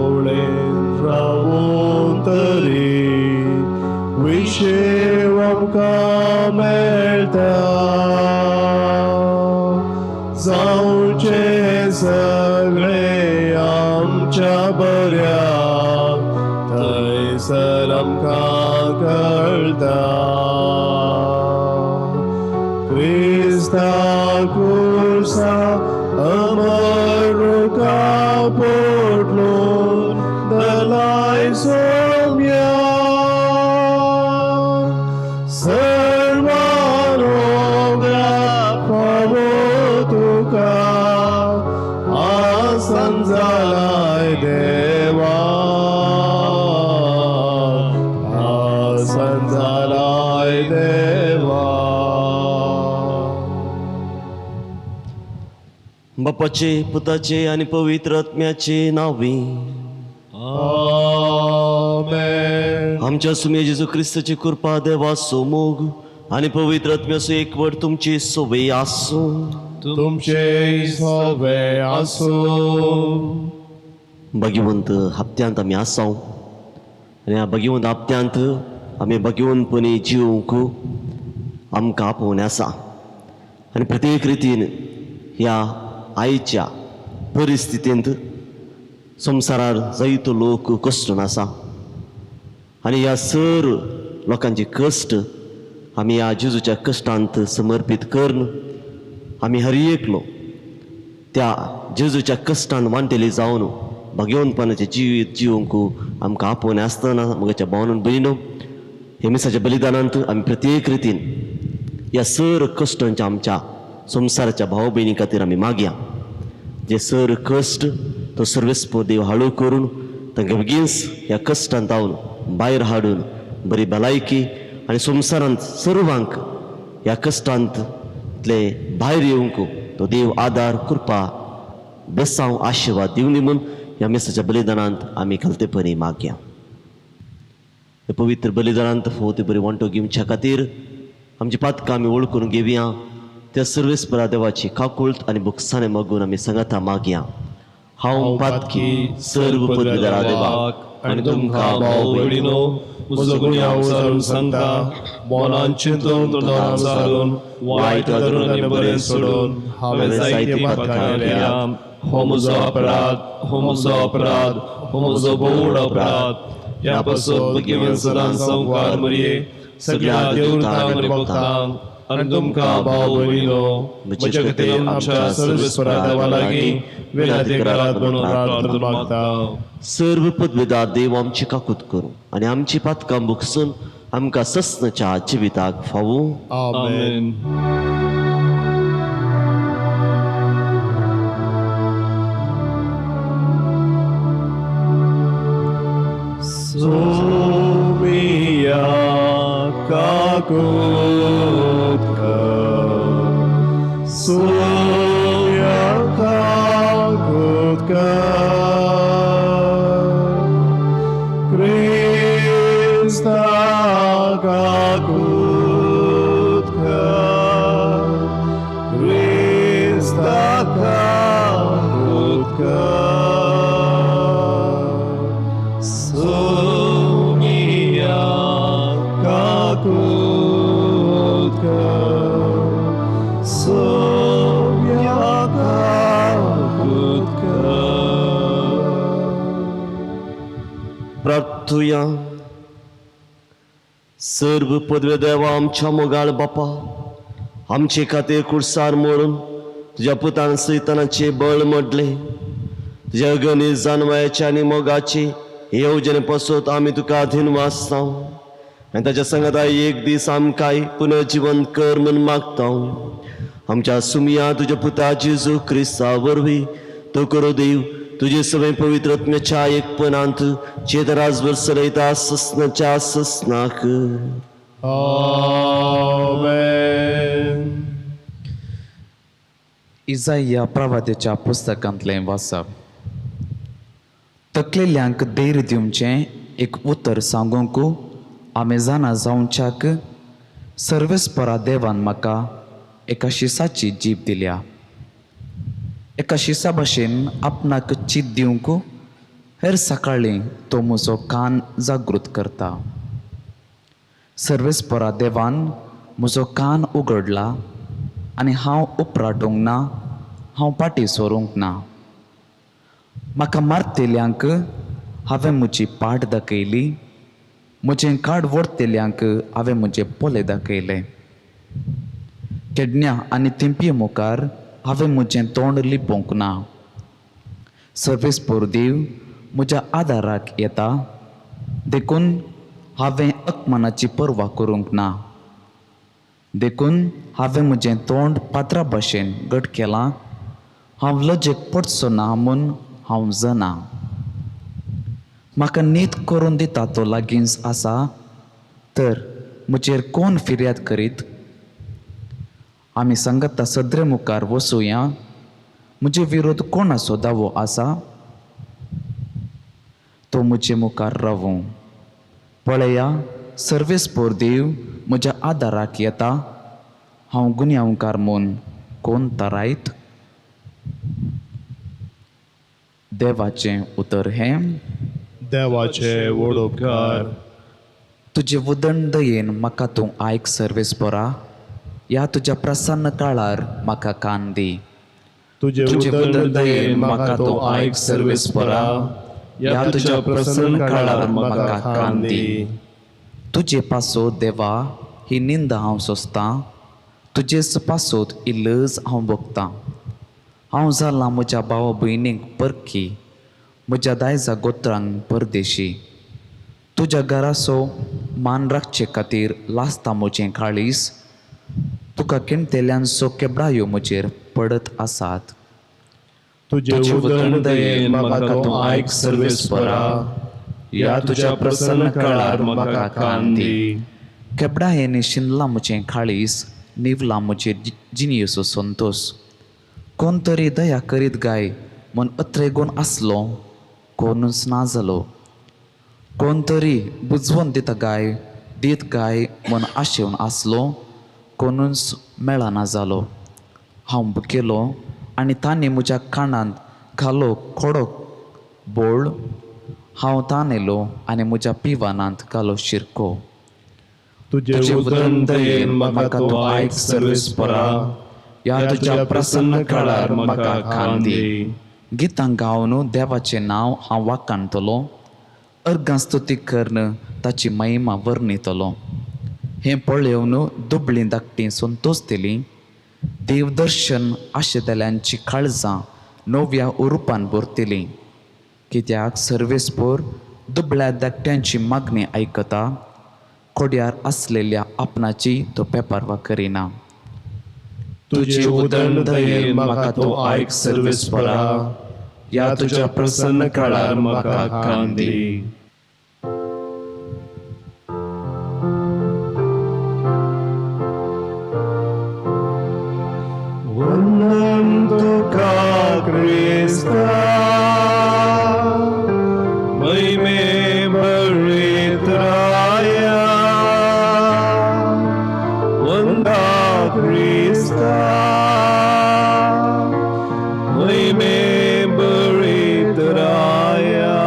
सावळेन रावून तरी विशेव आमकां मेळटा. जावचें सगळें आमच्या बऱ्याक, थंयसर आमकां कळटा. क्रिस्ता खुर्सा अमर रुखा पोटलून दलाय सोम्या, सर्वारोग्या फावो तुका, आसन जालाय देवा, आसन जालाय देवा. बापाचे, पुताचे आनी पवित्र आत्म्याचे नांवी. आमेन. आमच्या सुमे जेजू क्रिस्ताची कृपा, देवाचो मोग आनी पवित्र आत्म्याचो एकवट तुमची सोबे आसूं. तुमचे सोबे आसूं. भगिवंत हप्त्यांत आमी आसाव आनी ह्या भगिवंत हप्त्यांत आमी भगिवंतपणी जिवंक आमकां आपोवणें आसा. आनी प्रत्येक रितीन ह्या आयच्या परिस्थितींत संवसारार जायतो लोक कश्टून आसा आनी ह्या सर लोकांचे कश्ट आमी ह्या जेजूच्या कश्टांत समर्पीत करून आमी हर एकलो त्या जेजूच्या कश्टान वांटेली जावन भगवंतपणाचें जिवीत जिवंक आमकां आपोवणें आसतना, म्हज्या भावनून भयणो, हे मिसाच्या बलिदानांत आमी प्रत्येक रितीन ह्या सर कश्टांच्या आमच्या संवसाराच्या भाव भयणी खातीर आमी मागया, जे सर कश्ट तो सर्वेस्पर देव हाळू करून तांकां बेगीनच ह्या कश्टांत जावन भायर हाडून बरी भलायकी आनी संवसारांत सर्वांक ह्या कश्टांतले भायर येवंक तो देव आदार, कृपा, बेसांव, आशिर्वाद दिवनी म्हूण ह्या मिसाच्या बलिदानांत आमी खलतेपणी मागया. हे पवित्र बलिदानांत फावो ती बरी वांटो घेवच्या खातीर आमची पातकां आमी वळखून घेवया. त्या सर्वेस्परा देवाची काकुळट आनी बुकसाणे मागून आमी सांगाता मागया. हांव पातकी सर्व पदवीदारा देवाक आनी तुमकां भाव भयणीनो म्हजो गुन्यांव जाणून सांगता. मनान चिंतून, तोंडान चालून, वायट धरून आनी बरें सोडून हांवें जायती पातकां केल्या. हो म्हजो अपराध, हो म्हजो अपराध, हो म्हजो भोवड अपराध. ह्या पासत भगिनी सदां संवकार मरये, सगळ्या देवतांक आनी भक्तांक आनी तुमकां भाव भयणीनो म्हज्या खातीर आमच्या सर्वेस्परा देवा लागीं विनंती करात म्हणून प्रार्थना मागता. सर्व पदवीदार देव आमची काकूत करूं आनी आमची पातकां भोगसून आमकां सस्नाच्या जिविताक फावो. आमेन. सोमिया काकूत कर, सोमिया काकूत कर, क्रिस्ता काकूत कर, क्रिस्ता काकूत कर, सोमिया काकूत कर, सोमिया काकूत कर. प्रार्थुया. सर्व पदवे देवा, आमच्या मोगाळ बापा, आमचे खातीर कुर्सार मोडून तुज्या पुतान सैतानाचे बळ मोडले. तुज्या गणीत जानवयाचे आनी मोगाचे येवजणे पासत आमी तुका अधीन वाचता आनी ताच्या सांगाता एक दीस आमकांय पुनर्जिवन कर म्हूण मागता. आमच्या सुमिया तुज्या पुता जेजू क्रिस्ता वरवीं तो करो देव तुजे सगळे पवित्र आत्म्याच्या एकपणांत चेतराजभर सलयता ससनाच्या ससनाक. आमेन. इजाया प्रवाद्याच्या पुस्तकांतलें वाचप. तकलेल्यांक धैर्य दिवचें एक उतर सांगूंक आमी जाणा जावच्याक सर्वेस्परा देवान म्हाका एका शिसाची जीब दिल्या. एका शिसा भाशेन आपणाक चीत दिवंक हेर सकाळीं तो म्हजो कान जागृत करता. सर्वेस्परा देवान म्हजो कान उगडला आनी हांव उपराटूंक ना, हांव फाटीं सरूंक ना. म्हाका मारतल्यांक हांवें म्हजी पाट दाखयली, म्हजें काड व्हरतल्यांक हांवें म्हजे पोले दाखयले. केडण्या आनी तेंपये मुखार हांवें म्हजें तोंड लिपोवंक ना. सर्वेस्पर देव म्हज्या आदाराक येता, देखून हांवें अपमानाची पर्वा करूंक ना. देखून हांवें म्हजें तोंड पात्रा भशेन घट केलां. हांव लजेक पडचो ना म्हूण हांव जाणा. म्हाका नीत करून दिता तो लागींच आसा, तर म्हजेर कोण फिर्याद करीत? आमी सांगता सदरे मुखार वसुया. म्हजे विरोध कोणाचो दावो आसा? तो म्हजे मुखार रावूं. पळया, सर्वेस्पर देव म्हज्या आदाराक येता. हांव गुन्यांवकार म्हूण कोण थारायत? देवाचें उतर हें. देवाचे व्हड उपकार. तुजे उदंड दयेन म्हाका तूं आयक सर्वेस्परा. ह्या तुज्या प्रसन्न काळार म्हाका कान दी. तुजे उदंड दयेन म्हाका तूं आयक सर्वेस्परा. ह्या तुज्या प्रसन्न काळार म्हाका कान दी. तुजे पासत देवा ही निंदा हांव सोंसतां, तुजेच पासत ही लज हांव भोगतां. हांव जालां म्हज्या भावा भयणींक परकी, म्हज्या दायजा गोत्रांक परदेशी. तुज्या घराचो मान राखचे खातीर लासता म्हजें काळीज. तुका केणतेल्यांचो केबडायो म्हजेर पडत आसात. तुजे उदंड दयेन म्हाका तूं आयक सर्वेस्परा. ह्या तुज्या प्रसन्न काळार म्हाका कान दी. केबडायेनी शिनलां म्हजें काळीज, निवला म्हजेर जिणयेचो संतोस. कोण तरी दया करीत गाय म्हूण अत्रेगून आसलो, कोणूच ना जालो. कोण तरी बुजवून दिता गाय दीत गाय म्हूण आशेवन आसलो, कोणूच मेळना जालो. हांव भुकेलो आनी तांणी म्हज्या कानांत घालो खोडो बोळ. हांव तानेलो आनी म्हज्या पिवानांत घालो शिरको. तुजे उदंड दयेन म्हाका तूं आयक सर्वेस्परा. ह्या तुज्या प्रसन्न काळार म्हाका कान दी. गितां गावन देवाचें नांव हांव वाखाणटलो, अर्गां स्तुती करून ताची महिमा वर्णितलो. हें पळोवन दुबळीं धाकटीं संतोसतलीं. देवदर्शन आशेतल्यांची काळजां नव्या उरुपान भरतलीं. कित्याक सर्वेस्पर दुबळ्या धाकट्यांची मागणी आयकता, खोड्यार आसलेल्या आपणाची तो बेपर्वा करिना. तुजे उदंड दयेन म्हाका तूं आयक सर्वेस्परा. ह्या तुज्या प्रसन्न काळार म्हाका कान दी. वंदन तुका क्रिस्ता, महिमे भरीत राया. वंदा क्रिस्ता, महिमे भरीत राया.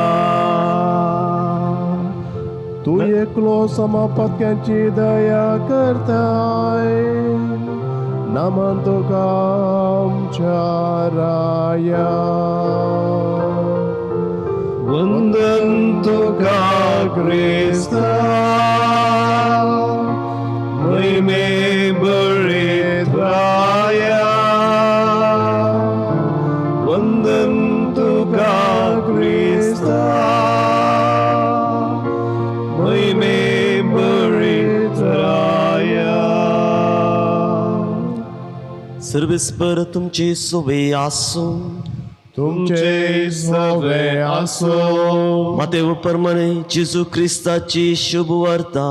तूं एकलो समापत्यांची दया करताय, नमन तुका आमच्या राया. वंदन तुका क्रिस्ता, महिमे भरीत राया. वंदन तुका क्रिस्ता, महिमे भरीत राया. सर्वेस्पर तुमची सोबे आसूं. तुमचे सवे आसो. मातेव परमाने जेजू क्रिस्ताची शुभ वार्ता.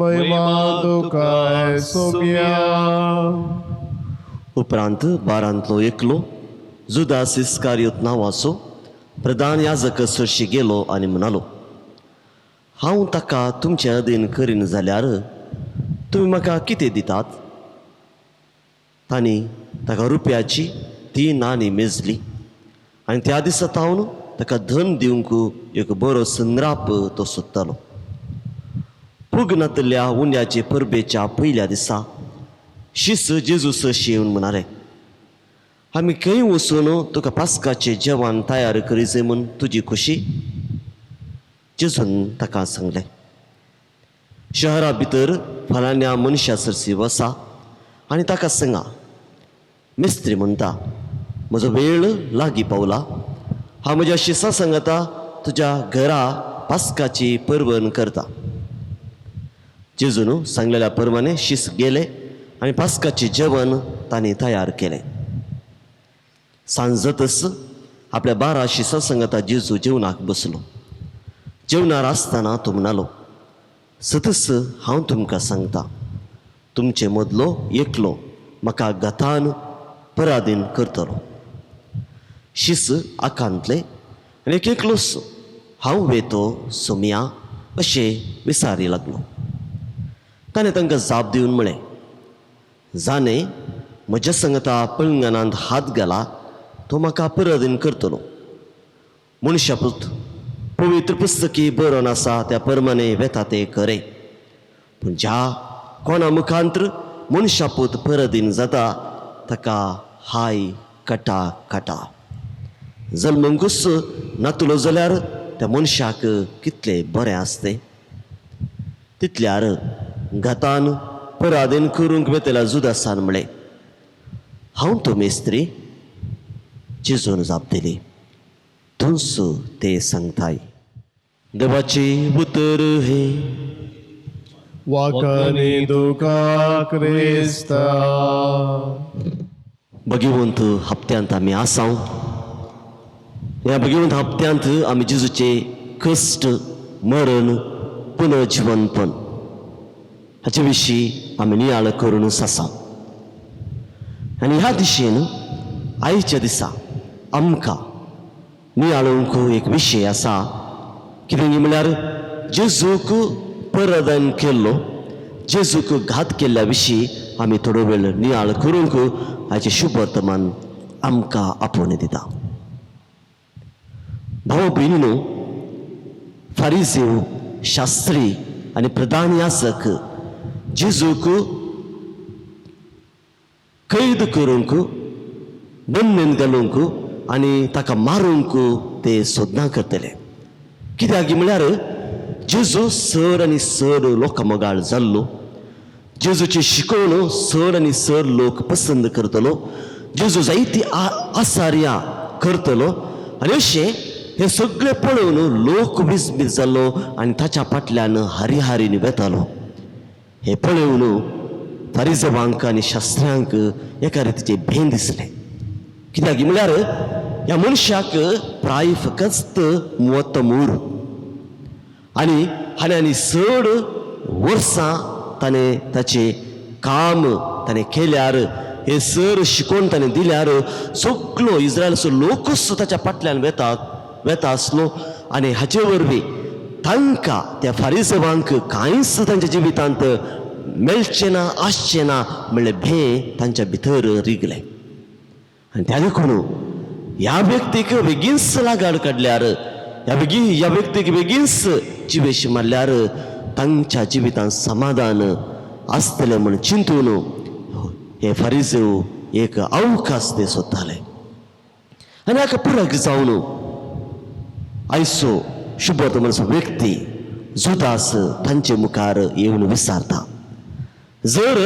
महिमा तुका सोम्या. उपरांत बारांतलो एकलो जुदास इस्कारियोत नांवाचो प्रधान याजक सरशी गेलो आनी म्हणालो, हांव ताका तुमचे अधीन करीन जाल्यार तुमी म्हाका कितें दितात? तांणी ताका रुपयाची 3 नाणी मेजली आनी त्या दिसा तावन ताका धन दिवंक एक बरो संद्राप तो सोदतालो. पुगनातल्या उंड्याचे परबेच्या पयल्या दिसा शिस जेजू सरशी येवन म्हणाले, आमी खंय वचून तुका पास्काचें जेवण तयार करीत म्हूण तुजी खुशी? जेजून ताका सांगलें, शहरा भितर फलाण्या मनशा सरशी वसा आनी ताका सांगा, मिस्त्री म्हणटा म्हजो वेळ लागीं पावला, हांव म्हज्या शिसां सांगता तुज्या घरा पास्काची परवण करता. जेजून सांगलेल्या परमाने शीस गेले आनी पास्काचें जेवण तांणी तयार केलें. सांजतच आपल्या 12 शिसां सांगता जेजू जेवणाक बसलो. जेवणार आसतना तो म्हणालो, सतच हांव तुमकां सांगता, तुमचे मदलो एकलो म्हाका गतान पराधीन करतलो. शीस आकांतले आनी एक एकलोच हांव वेतो सोमया अशें विसारी लागलो. ताणें तांकां जाप दिवन म्हळें, जाणें म्हज्या संगता पळंगणांत हात घाला तो म्हाका पराधीन करतलो. मनशापूत पवित्र पुस्तकी बरोवन आसा त्या परमाने वेता ते खरें, पूण ज्या कोणा मुखांत्र मनशापूत पराधीन जाता ताका हाय कटा कटा. जल्मंकूच नातलो जाल्यार त्या मनशाक कितलें बरें आसतें. तितल्यार घातान पराधीन करूंक वेतल्या जुदासान म्हळें, हांव तो मेस्त्री. जेजून जाप दिली, तूंच ते सांगताय. देवाचें उतर हें. वाकनी तुका क्रिस्ता. भगवंत हप्त्यांत आमी आसाव. ह्या भगवंत हप्त्यांत आमी जेजूचे कश्ट, मरण, पुनर्जिवनपण हाचे विशीं आमी नियाळ करून आसा. आनी ह्या दिशेन आयच्या दिसा आमकां नियाळूंक एक विशय आसा. कितें म्हळ्यार जेजूक परदान केल्लो, जेजूक घात केल्ल्या विशीं आमी थोडो वेळ नियाळ करूंक हाचें शुभ वर्तमान आमकां आपोवणें दिता. भाव भयणीनो, फारिजीव, शास्त्री आनी प्रधान याजक जेजूक कैद करूंक, बंदीन घालूंक आनी ताका मारूंक ते सोदनां करतले. कित्याक म्हळ्यार जेजू सर आनी सर लोकां मोगाळ जाल्लो. जेजूची शिकवण सर आनी सर लोक पसंद करतलो. जेजू जायती आसार्या करतलो आनी अशें हें सगळें पळोवन लोक विस्मीत जाल्लो आनी ताच्या फाटल्यान हारी हारीन वेतालो. हें पळोवन फारिजवांक आनी शास्त्र्यांक एका रितीचें भें दिसलें. कित्याक म्हळ्यार ह्या मनशाक प्राय फकत मुवत्तमूर आनी हाणें आनी चड वर्सां ताणें ताचें काम ताणें केल्यार, हे सर शिकोवन ताणें दिल्यार सगलो इस्रायलाचो लोकूच ताच्या फाटल्यान वेता वेता आसलो. आनी हाचे वरवीं तांकां त्या फारिजवांक कांयच तांच्या जिवितांत मेळचें ना, आसचें ना म्हणलें भें तांच्या भितर रिगलें. आनी त्या देखून ह्या व्यक्तीक बेगीनच लागाड काडल्यार, ह्या व्यक्तीक बेगीनच जिवेश मारल्यार तांच्या जिवितांत समाधान आसतलें म्हूण चिंतून हे फारिजेव एक अवकाश ते सोदताले. आनी हाका पुरक जावन आयचो शुभवर्तमानाचो व्यक्ती जुदास तांचे मुखार येवन विचारता, जर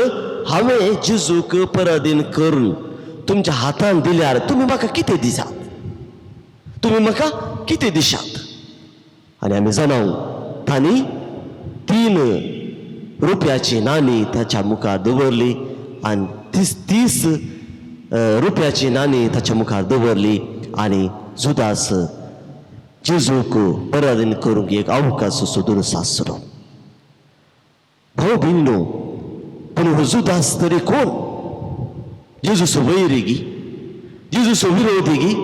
हांवें जेजूक पराधीन करून तुमच्या हातान दिल्यार तुमी म्हाका कितें दिसात, तुमी म्हाका कितें दिशात? आनी आमी जाणाव तांणी 3 रुपयाची नाणी ताच्या मुखार दवरली आनी 30 रुपयाची नाणी ताच्या मुखार दवरली आनी जुदास जेजूक पराधीन करूंक एक अवकाश सोदून सासलो. भाव भयणीनो, पूण हो जुदास तरी कोण? जेजूचो वैरी गी, जेजूचो विरोधी गी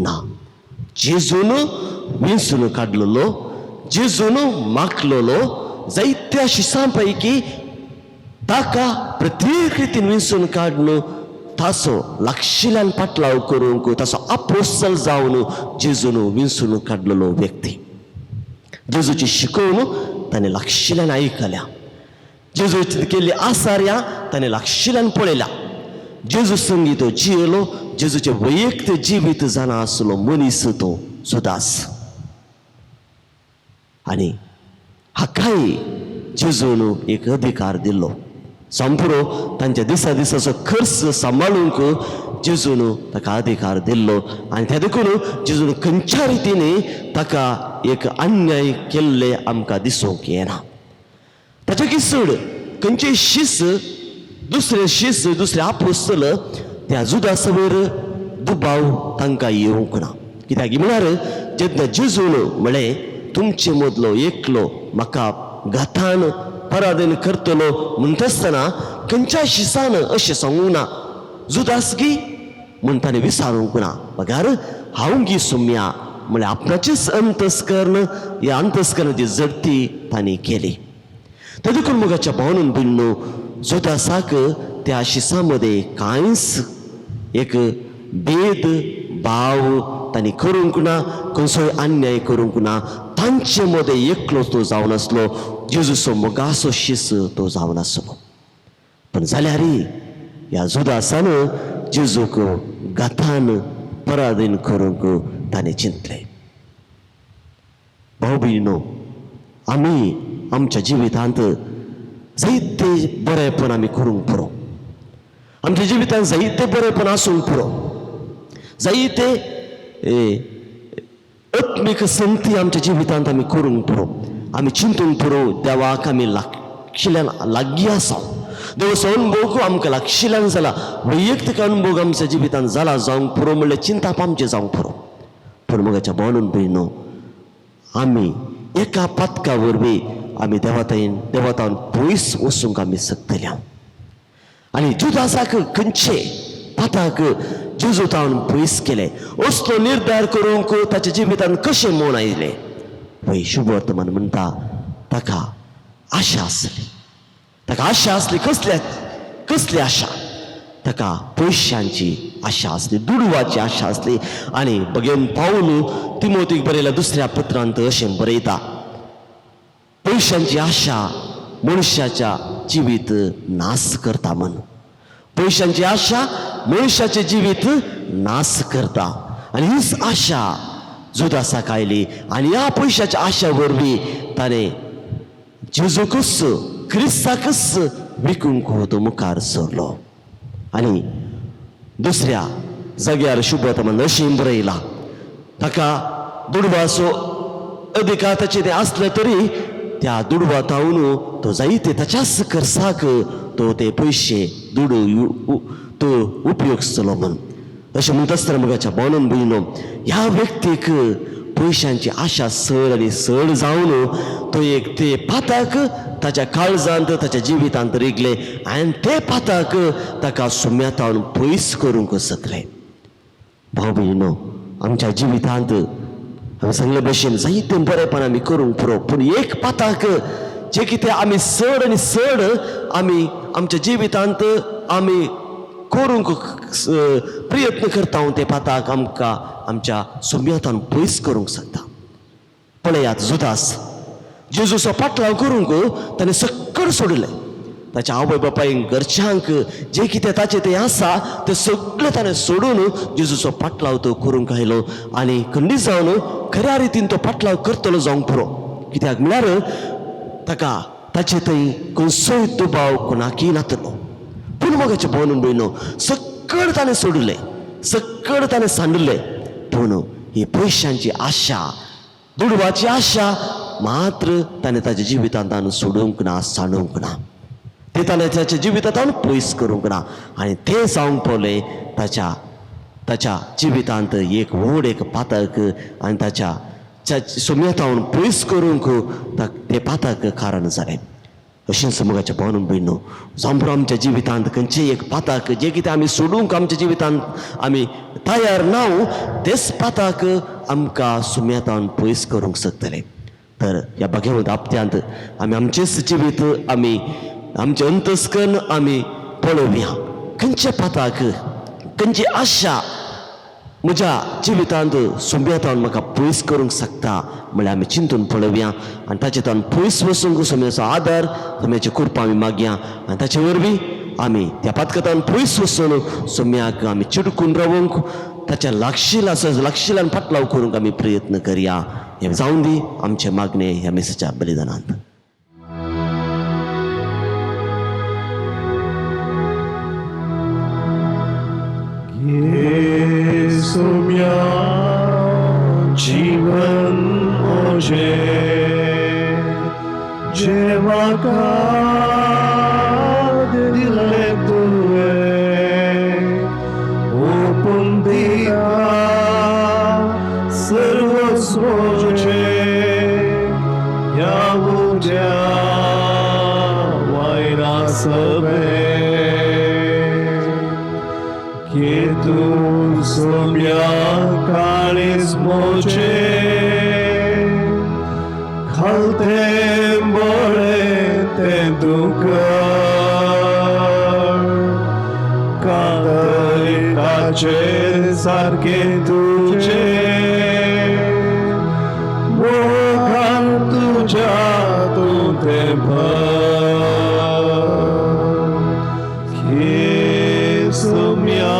ना. जेजून विंचून काडलेलो, जेजून मागलेलो, जायत्या शिसां पैकी ताका प्रत्येक रितीन विंचून काडून ताचो लागशिल्ल्यान पाटलाव करूंक ताचो आपोसल जावन जेजून विंचून काडलेलो व्यक्ती. जेजूची शिकोवन ताणें लागशिल्ल्यान आयकल्या, जेजूची केल्ली आसार्या ताणें लागशिल्ल्यान पळयल्या. जेजू संगी तो जियेलो, जेजूचें वैयक्तीक जिवीत जाणा आसलो मनीस तो जुदास. आनी हाकाय जेजून एक अधिकार दिल्लो. संपुरो तांच्या दिसा दिसाचो खर्च सांबाळूंक जेजून ताका अधिकार दिल्लो. आनी त्या देखून जेजून खंयच्या रितीन ताका एक अन्याय केल्ले आमकां दिसूंक येना. ताच्या चड खंयचेय शीस दुसरे शीस दुसरे आपोस्तल त्या जुदासा वयर दुबाव तांकां येवंक ना. कित्याक म्हळ्यार जेन्ना जेजून म्हळें तुमचे मदलो एकलो म्हाका घातान पराधीन करतलो म्हणटा आसतना खंयच्या शिसान अशें सांगूंक ना जुदास गी म्हूण ताणें विचारूंक ना, बगार हांव गी सुम्या म्हळ्यार आपणाचेच अंतस्कर्ण ह्या अंतस्करणाची जडती तांणी केली. ते देखून मोगाच्या भावनून भयणीनो जुदासाक त्या शिसा मदें कांयच एक भेद भाव तांणी करूंक ना, खंयचोय अन्याय करूंक ना. तांचे मदें एकलो तो जावन आसलो, जेजूचो मोगाचो शीस तो जावन आसलो. पूण जाल्यार ह्या जुदासान जेजूक घातान पराधीन करूंक ताणें चिंतलें. भाव भयणीनो आमी आमच्या जिवितांत जायते बरेंपण आमी करूंक पुरो, आमच्या जिवितांत जायते बरेंपण आसूंक पुरो, जायते आत्मीक संती आमच्या जिवितांत आमी करूंक पुरो. आमी चिंतूंक पुरो देवाक आमी लागशिल्ल्यान लागीं आसा, देवाचो अनुभव आमकां लागशिल्ल्यान जाला, वैयक्तीक अनुभव आमच्या जिवितांत जाला जावंक पुरो म्हणल्यार चिंताप आमचें जावंक पुरो. पूण मोगाच्या भावनून भयणीनो आमी एका पातका वरवीं आमी देवाताईन देवातान पयस वचूंक आमी शकतले. आनी जुदासाक खंयचे पाताक जेजू तावन पयस केले असलो निर्धार करूंक ताच्या जिवितान कशें मन आयलें? पळय शुभवर्तमान म्हणटा ताका आशा आसली, ताका आशा आसली. कसल्या कसली आशा? ताका पयशांची आशा आसली, दुडवाची आशा आसली. आनी बगेन पावल तिमोतीक बरयल्या दुसऱ्या पत्रांत अशें बरयता, पयशांची आशा मनशाच्या जिवीत नाश करता म्हण. पयशांची आशा मनशाचें जिवीत नाश करता. आनी हीच आशा जुदासाक आयली आनी ह्या पयशाच्या आशा वरवीं ताणें जेजूकच क्रिस्ताकच विकूंक तो मुखार सरलो. आनी दुसऱ्या जाग्यार शुभवर्तमान अशें बरयलां, ताका दुडवाचो अधिकार ताचेर तें आसलें तरी त्या दुडवा तावन तो जायते ताच्याच खर्चाक तो ते पयशे दुडू तो उपयोगचलो म्हण. अशें म्हणटा आसतना मोगाच्या भावनून भयणीनो ह्या व्यक्तीक पयशांची आशा चड आनी चड जावन तो एक ते पाताक ताच्या काळजांत ताच्या जिवितांत रिगले आनी ते पाताक ताका सुम्यातावन पयस करूंक शकले. भाव भयणीनो आमच्या जिवितांत आमी सांगले भशेन जायते बरेंपण आमी करूंक पुरो, पूण एक पाताक जें कितें आमी चड आनी चड आमी आमच्या जिवितांत आमी करूंक प्रयत्न करता ते पाताक आमकां आमच्या सुम्यातान पयस करूंक शकता. पळयात जुदास जेजूचो पाटलाव करूंक ताणें सक्कड सोडलें. ताच्या आवय बापायक घरच्यांक जें कितें ताचें तें आसा तें सगळें ताणें सोडून जेजूचो पाटलाव तो करूंक आयलो. आनी खंडीत जावन खऱ्या रितीन तो पाटलाव करतलो जावंक पुरो, कित्याक म्हळ्यार ताका ताचे थंय खंयचोय दुबाव कोणाकय नातलो. पूण मोगाचें भोवन भयणो सक्कड ताणें सोडलें, सक्कड ताणें सांडलें, पूण ही पयशांची आशा दुडवाची आशा मात्र ताणें ताच्या जिवितांत सोडूंक ना, सांडूंक ना, ते ताणें ताच्या जिवितांत पयस करूंक ना. आनी तें जावंक पावलें ताच्या ताच्या जिवितांत एक व्हड एक पातक आनी ताच्या सुम्यातावन पयस करूंक तें पातक कारण जालें. अशेंच मोगाच्या भावनून भयणो जावं आमच्या जिवितांत खंयचें एक पातक जें कितें आमी सोडूंक आमच्या जिवितांत आमी तयार ना तेच पातक आमकां सुम्यातावन पयस करूंक शकतले. तर ह्या भाग्यवंत हप्त्यांत आमी आमचेच जिवीत आमी आमचें अंतस्कर्ण आमी पळोवया खंयच्या पाताक खंयची आशा म्हज्या जिवितांत सोंब्यातान म्हाका पयस करूंक शकता म्हळ्यार आमी चिंतून पळोवया आनी ताचे तान पयस वचूंक सोम्याचो आदार, सोम्याची कृपा आमी मागया आनी ताचे वरवीं आमी त्या पातकतान पयस वचून सोम्याक आमी चिडकून रावूंक, ताच्या लागशिला लागशिलान फाटलाव करूंक आमी प्रयत्न करया. हें जावन दी आमचें मागणें ह्या मिसाच्या बलिदानांत. सोम्या जीवन मोजे जे म्हाका दिल्लें तुवें ओपून दिता सर्वस्व म्हजें ह्या उज्या वायना सभे के तूं सोम्या काळीज मोजे खालतें बळें तें दुकर कातरिकाचेर सारकें तुजें मोगान तुज्या तूं तें भर सोम्या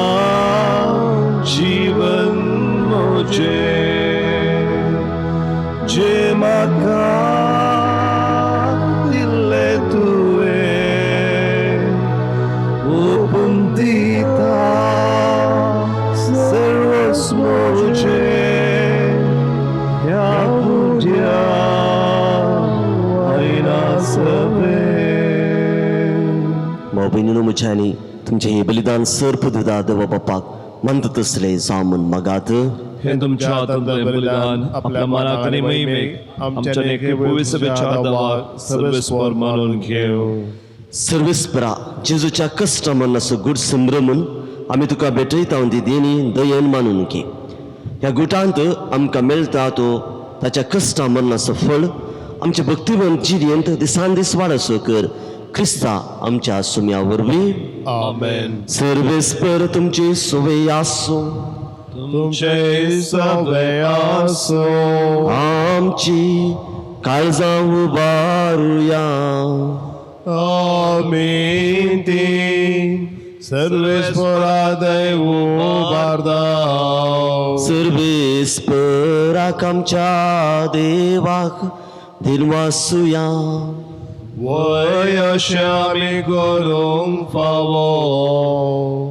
जीवन मोजे जे म्हाका दिल्लें तुवें ओपून दिता सर्वस्व म्हजें ह्या उज्या वायना सभे. भाव भयणीनो, म्हज्यांनी तुमचें हें बलिदान सर पदविदा देवा बापाक मंद तसलें जावं म्हूण मागात. हे तुमच्या हातांतलें बलिदान आपल्या मनाक आनी महिमेक आमच्या नेके सभेच्या दावाक सर्वेस्वर मानून घेवं. सर्वेस्परा, जेजूच्या कश्ट मरणाचो गूट संभ्रमून आमी तुका भेटयता ती देणी दयेन मानून घे. ह्या गुटांत आमकां मेळटा तो ताच्या कश्टा मरणाचो फळ आमच्या भक्तिवंत जिणेंत दिसान दीस वाडसो कर, क्रिस्ता आमच्या सुम्या वरवीं. आमेन. सर्वेस्पर तुमची सोवे आसूं. तुमचे सवे आसूं. आमची काळजां उबारुया. आमी ती सर्वेस्परा दैव उबारता. सर्वेस्पराक आमच्या देवाक दिनवासुया. वय अशें आमी करूंक फावो.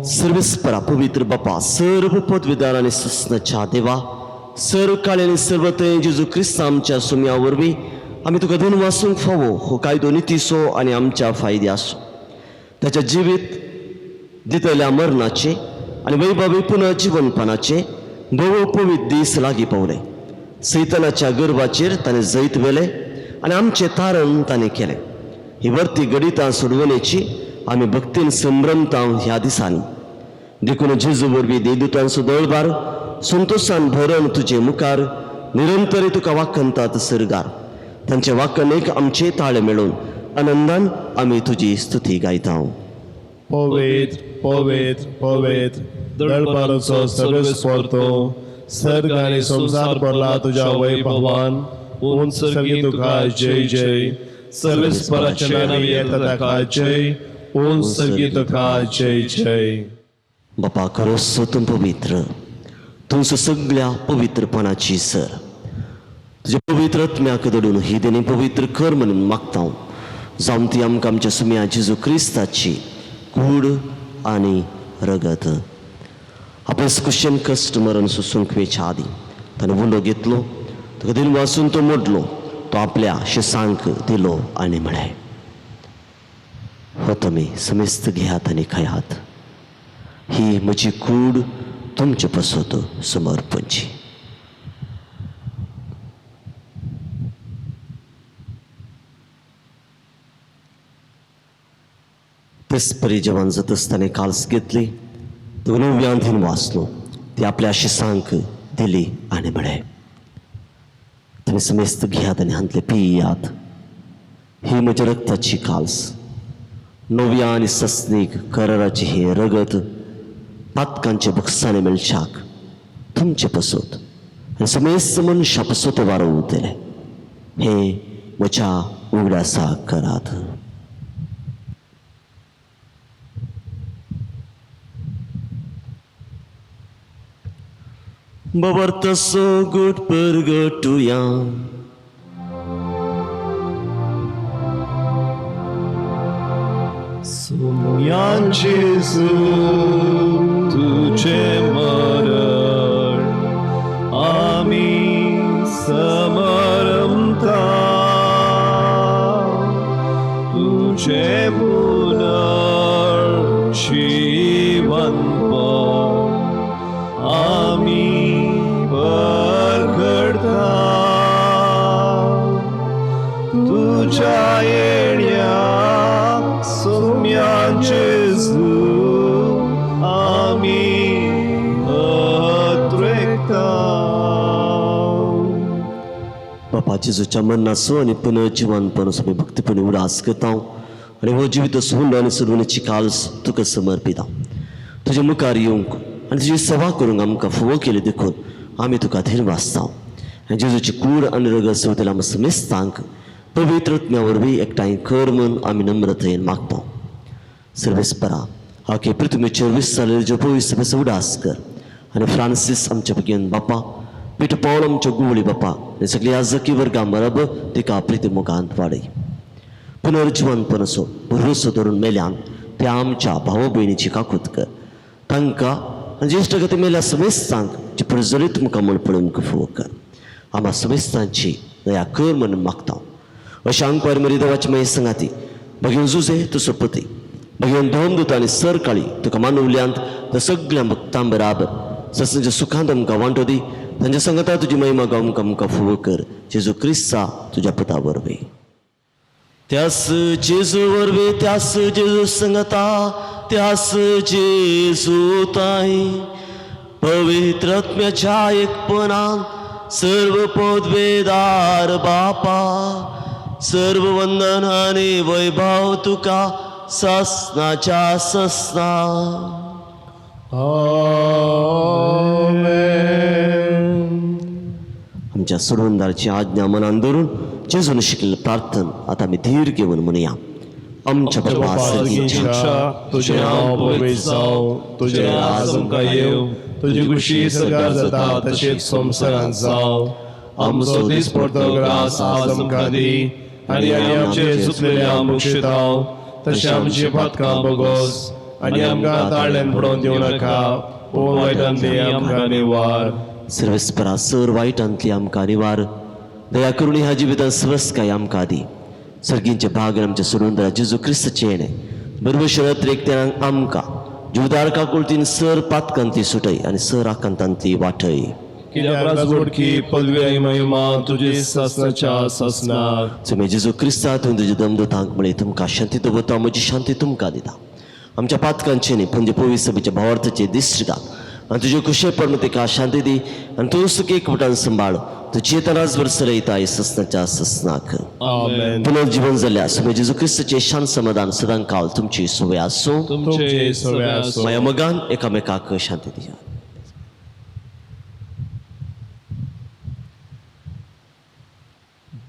सर्वेस्परा, पवित्र बापा, सर्व पदवीदार आनी सस्नाच्या देवा, सर्व काळी आनी सर्व थंय जेजू क्रिस्ता आमच्या सुम्या वरवीं आमी तुका दिनवासूंक फावो. हो कायदो नितीचो आनी आमच्या फायदे आसूं. ताच्या जिवीत दितल्या मरणाचे आनी वैभवी पुनर्जिवनपणाचे भोव पवित्र दीस लागीं पावले. सैतानाच्या गर्भाचेर ताणें जैत व्हेलें आनी आमचें तारण ताणें केलें. ही वर्ती गणितां सोडवणेची आमी भक्तीन संभ्रमता ह्या दिसांनी. देखून जेजू वरवीं देदुतांचो दळबार संतोशान भरून तुजे मुखार निरंतर तुका वाखणतात सर्गार. तांचे वाखणेक आमचे ताळे मेळून आनंदान आमी तुजी स्तुती गायता. पवित्र पवित्र पवित्र दळपाराचो सर्वेस्पर तूं, सर्ग आनी संवसार भरला तुज्या वैभवान. उंच सर्गी तुका जय जय. सर्वेस्पराच्या नांवान येता ताका जय. उंच सर्गी तुका जय जय. बापा, खरोच तूं पवित्र, तुमचो सगळ्या पवित्रपणाची सर. तुज्या पवित्र आत्म्याक दडून ही देणी पवित्र कर म्हणून मागता, जावन ती आमकां आमच्या सुम्या जेजू क्रिस्ताची कूड आनी रगत. आपले क्रिश्चन कश्ट मरण सोसूंक वेच्या आदीं ताणें उलो घेतलो, ताका दिन वाचून तो मोडलो, तो आपल्या शिसांक दिलो आनी म्हळें, हो तुमी समेस्त घेयात आनी खायात, ही म्हजी कूड तुमचे पसत समर्पणची. तेच परी जेवण जातच ताणें काल्स घेतली, तो नव्यान वाचलो, ती आपल्या शिसांक दिली आनी म्हळें, तुमी समेस्त घेयात आनी हांतले पियात, ही म्हज्या रक्ताची काल्स, नव्या आनी सस्नीक कराराची हें रगत, पातकांचे बक्षाने मेळच्याक तुमचे पसत आनी समेस्त मनशां पसत वारो उरतले हे म्हज्या उगडासाक करात. बाबर तसो गुट परगटुया. सोम्यान जेजू तुझे मरण आमी समरमता, तुझे पुनर्जीवनपण आमी परगटता, तुझ्या येण्याक सोम्या जेजू आमी अद्रेकता. बापा जेजूच्या मरणाचो आनी पुनर्जिवनपण आमी भक्तीपणी उडास करता आनी हो जिवीत सोडलो आनी सोडवणेची काल्स तुका समर्पिता. तुज्या मुखार येवंक आनी तुजी सेवा करूंक आमकां फुवो केली देखून आमी तुका धीर वाचता. आनी जेजूची कूड आनी रगत सेवतेल्या आमकां समेस्तांक पवित्र आत्म्या वरवीं एकठांय कर म्हूण आमी नम्रतायेन मागता. सर्वेस्परा आखे पृथ्वीचेर विसरलेले ज्यो पवित्र सभेचो उडास कर आनी फ्रांसीस आमच्या भगेन बापा, पीटर पावल आमच्यो गुवळी बापा आनी सगळी आजकी वर्गां बरोबर तिका प्रिती मुखांत वाडय. पुनर्जिवनपणाचो भरवसो धरून मेल्यान त्या आमच्या भाव भयणीची काकूत कर. तांकां आनी ज्येश्ठ गती मेल्या समेस्तांक जी प्रज्वलीत मुखां म्हूण पळोवंक फुवो कर. आमा समेस्तांची दया कर म्हणून मागता. अशें आंकवार मरी देवाची मागीर सांगाती भगेवन जुजे तुजो पती भगेवन धोम दुता आनी सर काळी तुका मानवल्यांत त्या सगळ्या भक्तां बराबर ससंच्या सुखांत आमकां वांटो दी. तांच्या सांगता तुजी महिमा गावंक आमकां फुवो कर. जेजू क्रिस्ता तुज्या पुता वरवीं. त्यास जेजू वरवीं, त्यास जेजू संगता, त्यास जेजू ताई पवित्र आत्म्याच्या एकपणान सर्व पदवेदार बापा सर्व वंदन आनी वैभव तुका ससनाच्या ससना. आमेन. आमच्या सोडवणदाराची आज्ञा मनान धरून जेजून शिकलेलं प्रार्थन आता आमी धीर घेवन म्हणया. आमच्या बापा सर्गीच्या, तुझें नांव पवित्र जावं, तुजें राज आमकां येवं, तुजी खुशी सरकार जाता तशेंच संवसारांत जावं. आमचो दिसपडतो ग्रास आज आमकां दी आनी आनी आमचे चुकलेले आमकां शिताव तशें आमची पातकां बोगोस आनी आमकां ताळ्यान पडोवन दिवं नाका, पूण वायटांतली आमकां निवार. सर्वेस्परा सर वायटांतली आमकां निवार. दया करून ह्या जिवितांत स्वस्थकाय आमकां दी. सर्गींचे भाग आनी आमच्या सोडवणदारा जेजू क्रिस्ताचें येणें बरोबर शरत आमकां जिवदार काकुळतीन सर पातकांतली सुटय आनी सर आकांतांतली वाटय. कित्याक राजवटकी पदवी आनी महिमा तुजी सासनाच्या सासनाक. तुमी जेजू क्रिस्ता तुवें तुज्या दमदूतांक म्हळें तुमकां शांती दवरता, म्हजी शांती तुमकां दिता. आमच्या पातकांचे न्ही पूण पवित्र सभेच्या भावार्थाचे दिश्ट घाल आनी तुजे कुशे पडून तिका शांती दी आनी तूं सुखी एकवटान सांबाळ. तूं जियेता राजभर सरयता ससनाच्या ससनाक. आमेन. पुनर्जीवन जाल्ल्या सुमे जेजू क्रिस्ताचे शांत समाधान सदां काल तुमची सोय आसूं. तुमचे सगळे आसूं. माया मोगान एकामेकाक शांती दिया.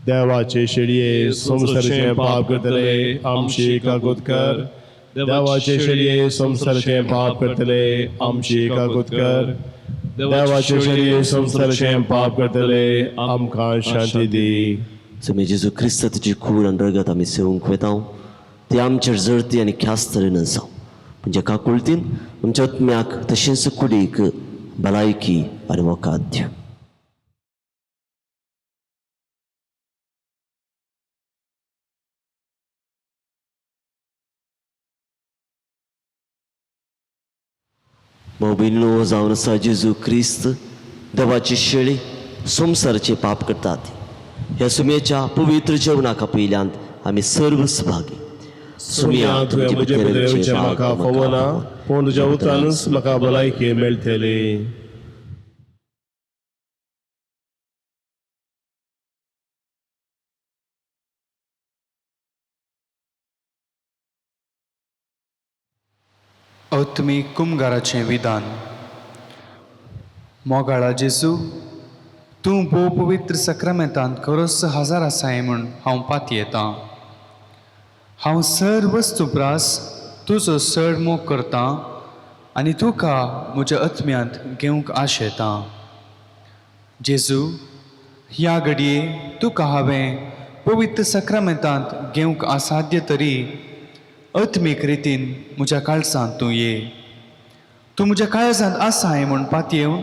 देवाचे शेळये संवसाराचें पाप करतले आमची काकूत कर. देवाचे शेळये संवसाराचें पाप करतले आमची काकूत कर. देवाचे शेळये संवसाराचें पाप करतले आमकां शांती दी. तुमी जेजू क्रिस्त तुजी कूड आनी रगत आमी सेवूंक वेता ती आमचेर जळती आनी ख्यास्त तरेन जावं. म्हणजे काकुळतीन आमच्या आत्म्याक तशेंच कुडीक भलायकी आनी वकाद्य. मोबिनो जावन आसा जेजू क्रिस्त देवाची शेळी संवसाराचे पाप करतात. ह्या सुमयेच्या पवित्र जेवणाक आपयल्यान आमी सर्व सहभागी. सुमया तुवें म्हजे भितर येवचें म्हाका फावना, पूण तुज्या उतरानूच म्हाका भलायकी मेळटली. आत्मीक कुमगाराचें विधान. मोगाळा जेजू, तूं भोव पवित्र सक्रामेंतांत खरोच हजार आसाय म्हूण हांव पातयेतां. हांव सर वस्तू प्रास तुजो चड मोग करतां आनी तुका म्हज्या आत्म्यांत घेवंक आशेतां. जेजू, ह्या घडये तुका हांवें पवित्र सक्रामेंतांत घेवंक असाध्य तरी आत्मीक रितीन म्हज्या काळजांत तूं ये. तूं म्हज्या काळजांत आसाय म्हूण पातयेवन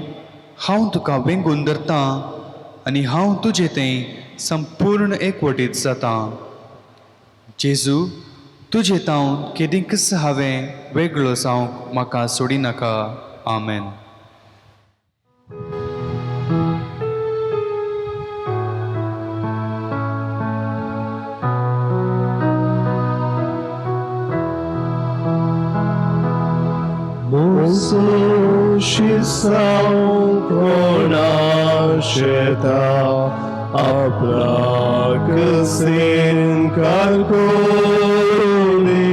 हांव तुका वेंगून धरतां आनी हांव तुजे थंय संपूर्ण एकवटीत जातां. जेजू, तुजे तावन केदींकच हांवें वेगळो जावंक म्हाका सोडिनाका. आमेन. शिसांव कोणा शेता आपणाक सिनकार करुनी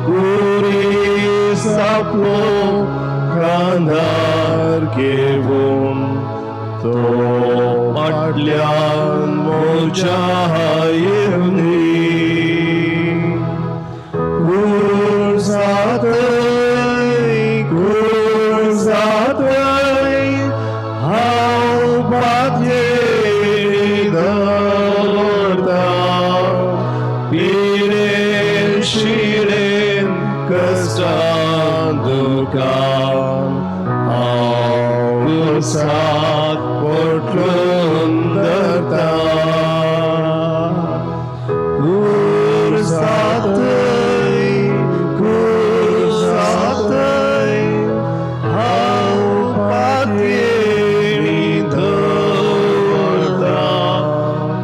कुरी सापलो खांदार घेवन तो फाटल्यान म्हज्या येवनी. कुर्सातय हांव पातयेनी दवरता पिडेन शिडेन कश्टान दुखान हांव कुर्साक पोटलून धरता. कुर्सातय हांव पातयेनी दवरता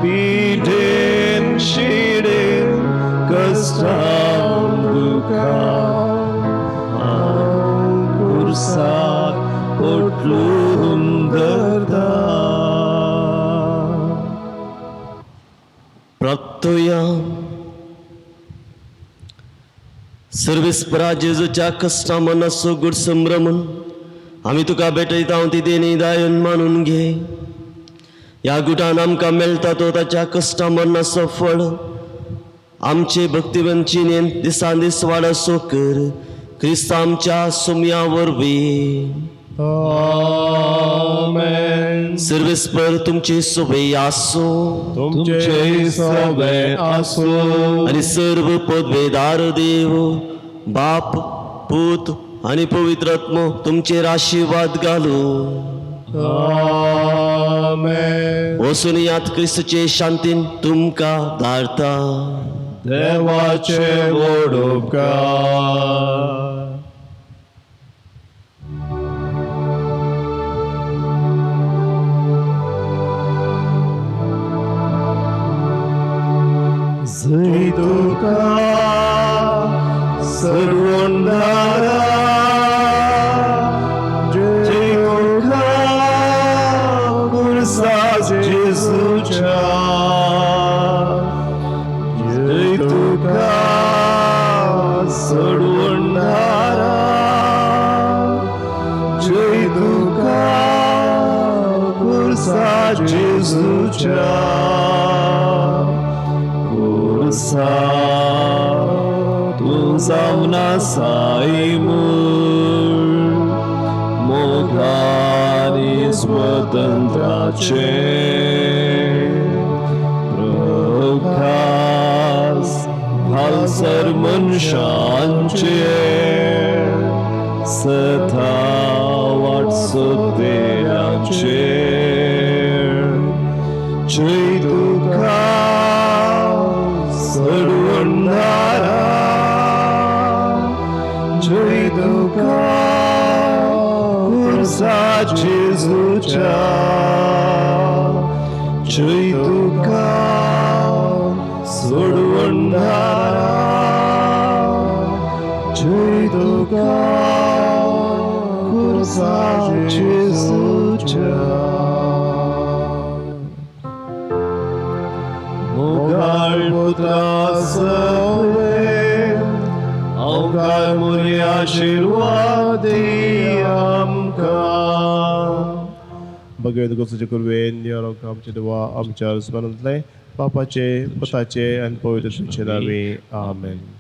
पिडेन शिडेन कश्टान दुखान हांव कुर्साक पोटलून धरता. प्राप्तोया. सर्वेस्परा जेजूच्या कश्टा मनाचो गुड संभ्रमण आमी तुका भेटयता ती देणी दायन मानून घे. ह्या गुटान आमकां मेळटा तो ताच्या कश्टा मरणाचो फळ आमचे भक्तिवंत जिणेंत दिसान दीस वाडसो कर क्रिस्त आमच्या सुमया वरवीं. आमेन. सर्वेस्पर तुमचे सोबे आसूं. तुमचे सोबे आसूं. आनी सर्व पदवेदार देव बाप पूत आनी पवित्र आत्मो तुमचेर आशिर्वाद घालूं. आमेन. वचून यात क्रिस्तचे शांतीन तुमकां धाडता. देवाचे व्हड उपकार. जय तुका सर्वोंदारा, जय तुका कुर्सा जेजूच्या, जय तुका सर्वोंदारा, जय तुका कुर्सा जेजूच्या. कुर्सा तूं जावन आसाय मूळ मोगानी स्वतंत्राचे प्रकाश घालसर मनशांचे सता वाट सोदतेल्यांचे. जय तुका सर्वंदारा, जय तुका कुर्सा जेजूच्या, जय तुका सोडवणारा, जय तुका कुर्सा जेजूच्या. मोगाळ पुत्रा सवे हांव मुखार मोरी आशिर्वाद दी आमकां. भगवंत गोसुचे कुरवेन निरोग आमचे देवा आमच्या स्मरणांतले बापाचे पुताचे आनी पवित्र नावे आमेन.